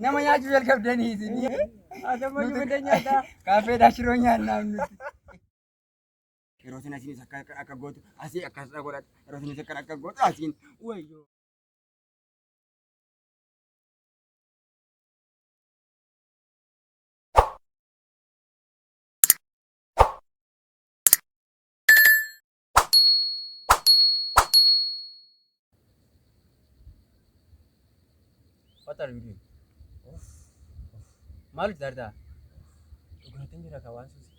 Nama nyaachuu jalqabdanii isin. Asammayyuu fidee nyaataa. Kaaffeedhaa shiroo nyaannaaf nuti. Yeroo isin asiin akka akka gootu asii akkas godhatu. Yeroo isin akka akka gootu asiin wayyoo. What are you doing? Maal hojjetaa? Dhugaatiin jira ka waan suusi.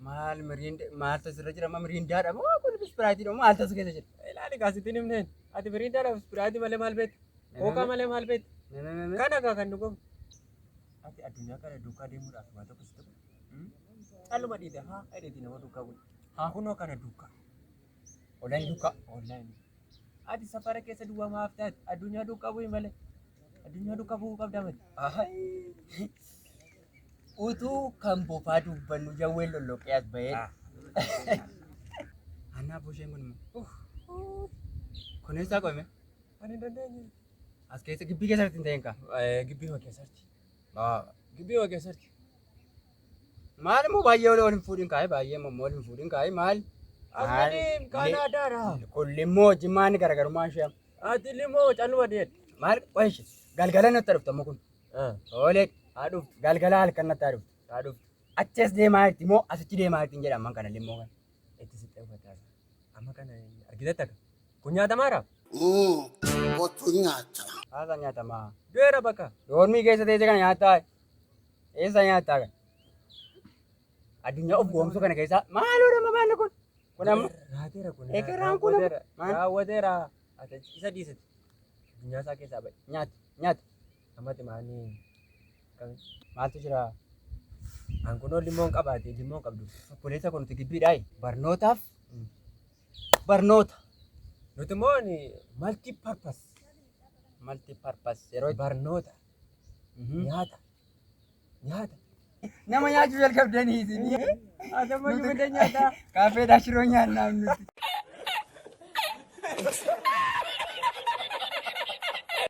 Maal miriinda maaltu asirra jira? Amma miriindaadha moo kun ispiraayitii moo maaltu as keessa jira? Ilaali kaasitti himneen. Ati miriindaadhaaf ispiraayitii malee maal beekta? Kookaa malee maal beekta? Kana kaa kan dhugamu. Ati addunyaa kana duukaa deemuudhaaf waa tokko sitti godhu. Calluma dhiite haa jedheeti nama duukaa bu'e. Haa kunoo kana duukaa. Olaan duukaa. Online. Ati safara keessa duwwaa maaf taate addunyaa duukaa bu'i malee. Addunyaa duukaa bu'uu qabda malee. Utuu kan bofaa dubbannu jawween lolloqee as bahee. Annaa busheen kun immoo. Kun eessaa qo'ame? Ani hin dandeenye. As keessa gibbii keessatti hin ta'in kaa. Gibbii ma keessatti. Gibbii ma keessatti. Maal immoo baay'ee ol hin fuudhin kaa'e baay'ee immoo ol hin fuudhin kaa'e maal? Asmaniin Kaanaadaadha. Kun limmoo wajjin maal garaagarummaan ishee? Ati limoo calluma deed. Maal qo'ishi? Galgala natti dhuftu amma kun. Oolee Haa dhuftu. galgala halkan natti dhuftu. Haa dhuftu. Achi as deemaa jirti moo asichi deemaa jirti hin jedhan kana limmoo kana. Itti siqxee uffataa. Amma kana argitetti akka. Kun nyaatamaara? Kottu nyaata. Haasa nyaatamaa. Du'eera bakka. Doormii keessa teessee kana nyaattaa. Eessa nyaattaa kana? Addunyaa of goomsuu kana keessaa maaloo dhamma baanni kun? Kun amma Raateera kun. Ekeraan kun amma- maal? Raawwateera. Ati isa dhiisati. Addunyaa isaa keessaa ba'i. Nyaata nyaata Ammatti maanii. maaltu jira? An kunoo limoon qabaate limoon qabdu. Obboleessa kun nuti gibbiidhaayi. Barnootaaf barnoota. Nuti immoo multi purpose. Multi purpose yeroo Barnoota. Nyaata. Nyaata. Nama nyaachuu jalqabdanii isin. Asammayyuu fidee nyaataa. Kaaffeedhaa shiroo nyaannaaf nuti.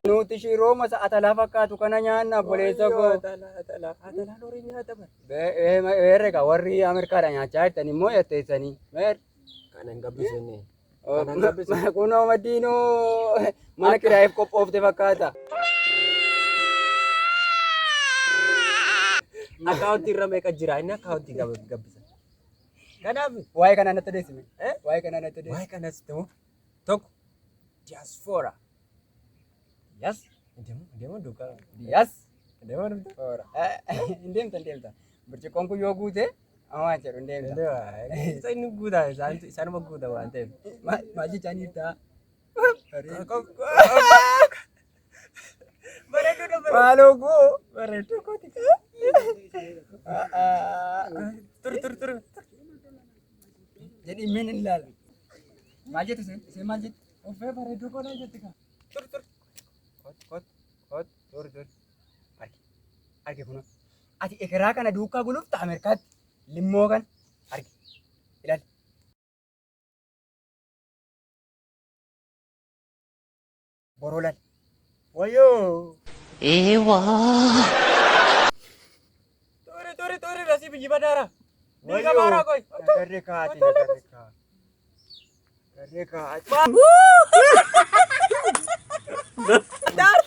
Nuti shiroo masa atalaa fakkaatu kana nyaanna obboleessa koo. Atalaan horii nyaata bara. Beerre kaa warri Ameerikaadha nyaachaa jirtan immoo jetteessanii. Beerre. Kana hin gabbisne. Kana hin gabbisne. Kunoo madiinoo mana kiraayeef qophoofte fakkaata. Akkaawuntii irra meeqa jira? Inni akkaawuntii gabbisa. Kanaaf Waa'ee kanaa natti odeessime. Waa'ee kanaa natti odeessime. Waa'ee kanas immoo tokko diyaasfoora. Yes. Deemu deemu duukaa. Yes. Deemu dhufte. Hin deemta hin deemta. Burcuqqoon kun yoo guute waan jedhu hin deemta. Isa inni guutaa isaanuma guuta waan ta'eef. Maal jechaa ni jirta? Bareedduu dha Maaloo goo. Bareedduu kooti. Turu turu turu. Jedhii min hin ilaala. Maal jettu isheen? Isheen maal jettu? Uffee bareedduu koo naan jetti kaa. Turu turu. Kot kot kot turu turu. Arge arge kunoo. Ati ekeraa kana duukaa gulufta Ameerikaatti limmoo kana arge ilaali. Boroo laali. Wayyoo. Turu turu turu rasii biyyi badaara. Ni gabaara koi. Nagarree kaati nagarree kaa. Nagarree kaati. Wayyoo ilaali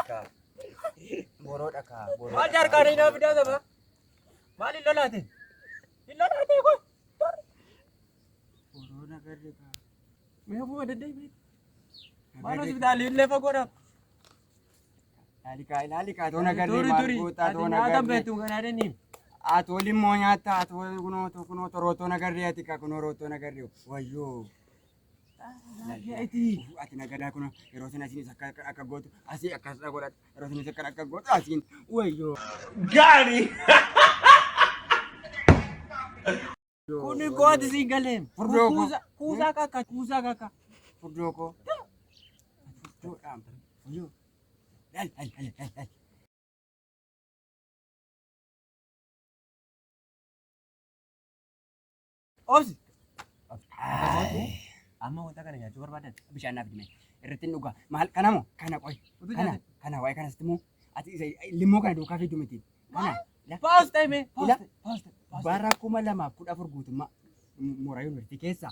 kaa. Boroo dhakaa. Boroo. Maal jaarkaana hin fidaa saba? Maal hin lolaate? Hin lolaate koi. Boroo nagarree kaa. Mee ofuma deddeebi'e. Maal hospitaalli illee fagoodha. Ilaali kaa ilaali kaa toona garree Turi maal turi. gootaa Ati toona nyaata garree. beektu kanaa deemi. Atoo limmoo nyaata atoo kunoo kunoo rootoo nagarree ati kaa kunoo rootoo nagarree wayyoo. Ati nagadaa kun yeroo isin asiin akka akka gootu asii akkas godhatu yeroo isin akka akka gootu asiin wayyoo. Gaarii. Kuni kooti siin galeen. Furdoo koo. Kuusaa kakka kuusaa kakka. Furdoo koo. Furdoodhaan. Wayyoo. Lal lal lal lal lal. Obsi. Amma wanta kana nyaachuu barbaadan. Bishaan naaf dime. Irratti hin dhugaa. Maal kana moo? Kana qoy. Kana kana waa'ee kanasitti immoo ati isa limmoo kana duukaa fiidu miti. Kana la Paus ta'e mee? Paus Ila. ta'e. Paus ta'e. Paus ta'e. Bara 2014 guutummaa mooraa yuunivarsiitii keessa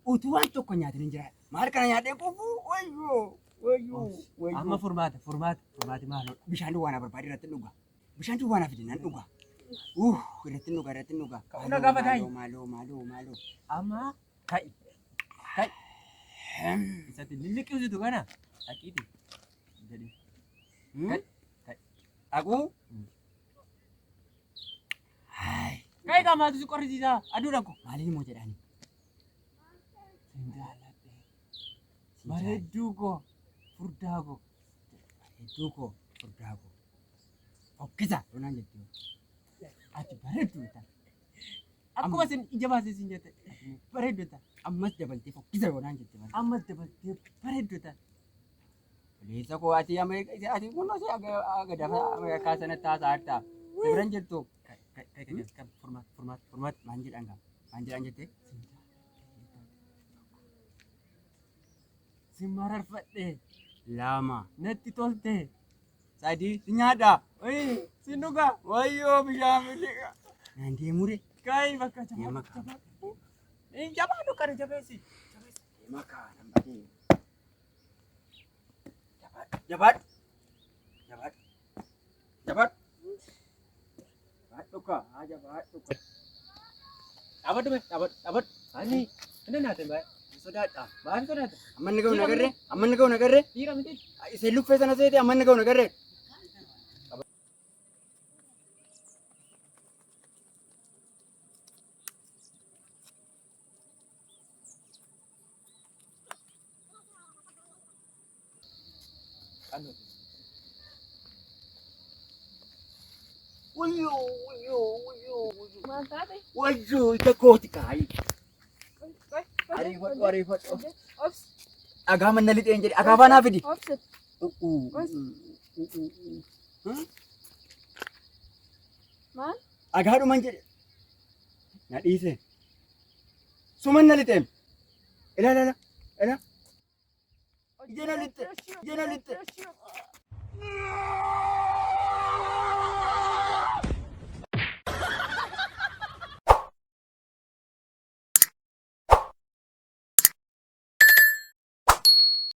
utuu waan tokko nyaatin hin jiraadha. Maal kana nyaadhee quufuu? Wayyoo! Wayyoo! Amma Wayyoo! furmaata furmaata furmaati maalodha? Bishaan duwwaa na barbaade irratti hin dhuga. Bishaan duwwaa na fidi nan dhuga. Irratti hin dhuga irratti hin dhuga. Ka'uu na gaafataa? Maaloo maaloo maaloo maaloo. Amma ka'i. Ka'i. Isatti lilliqimsitu kana dhaqiiti. Jedhi. Ka'i. Ka'i. Dhaquu? Hayi. Ka'i qaamaatu si qorrisiisaa aduu dhaqu. Maaliin immoo jedhani? Sin jaalladhe. Bareedduu koo furdaa koo. Bareedduu koo furdaa koo. Fokkisa yoonaan jettee. Ati bareedduu ta'a. Akkuma isin ija baasee isin jette ati bareedduu ta'a. Ammas dabaltee fokkisa yoonaan jette. Ammas dabaltee bareedduu ta'a. Obboleessa koo ati Ameerikaa ati kunoo si aga dafa Ameerikaa sanatti haasa'aa jirta. Si bira hin jirtu. Ka'i ka'i ka'i ka'i furmaata furmaata furmaata. Maal jedhan gaa? Maal jedhan jettee? Sin mararfadhe Lama. natti tolte. Sadii. Si nyaadha. Sin dhugaa. Wayyoo bishaan fide. Naan deemure. Ka'i bakka Deema jabaa kaa. jabaa. Jabaa dukkana jabeessi. Deema kaa nan badee. Jabaadhu. Jabaadhu. Jabaadhu. Jabaadhu kaa. Haa jabaadhu kaa. Dhaabadhu mee dhaabadhu dhaabadhu. Ani inni naate baay'ee. Sodaadha. Maal sodaata? Amma inni ga'u nagarree. Amma inni ga'u nagarree. Dhiira miti. Iseen luffee sana seete amma inni ga'u nagarree. Wayyoo wayyoo wayyoo wayyoo. Maal taate? Wayyoo ija kooti kaayi. Qoy qoy. Ariifadhu ariifadhu. Obsi. Dhagaa manna lixeen jedhe akaafaa naa fidi. Obsi. Maal? Dhagaadhuman jedhe. Na dhiise. Suman na lixeem. Ila ila ila. Ija na lixxe. Ija na lixxe.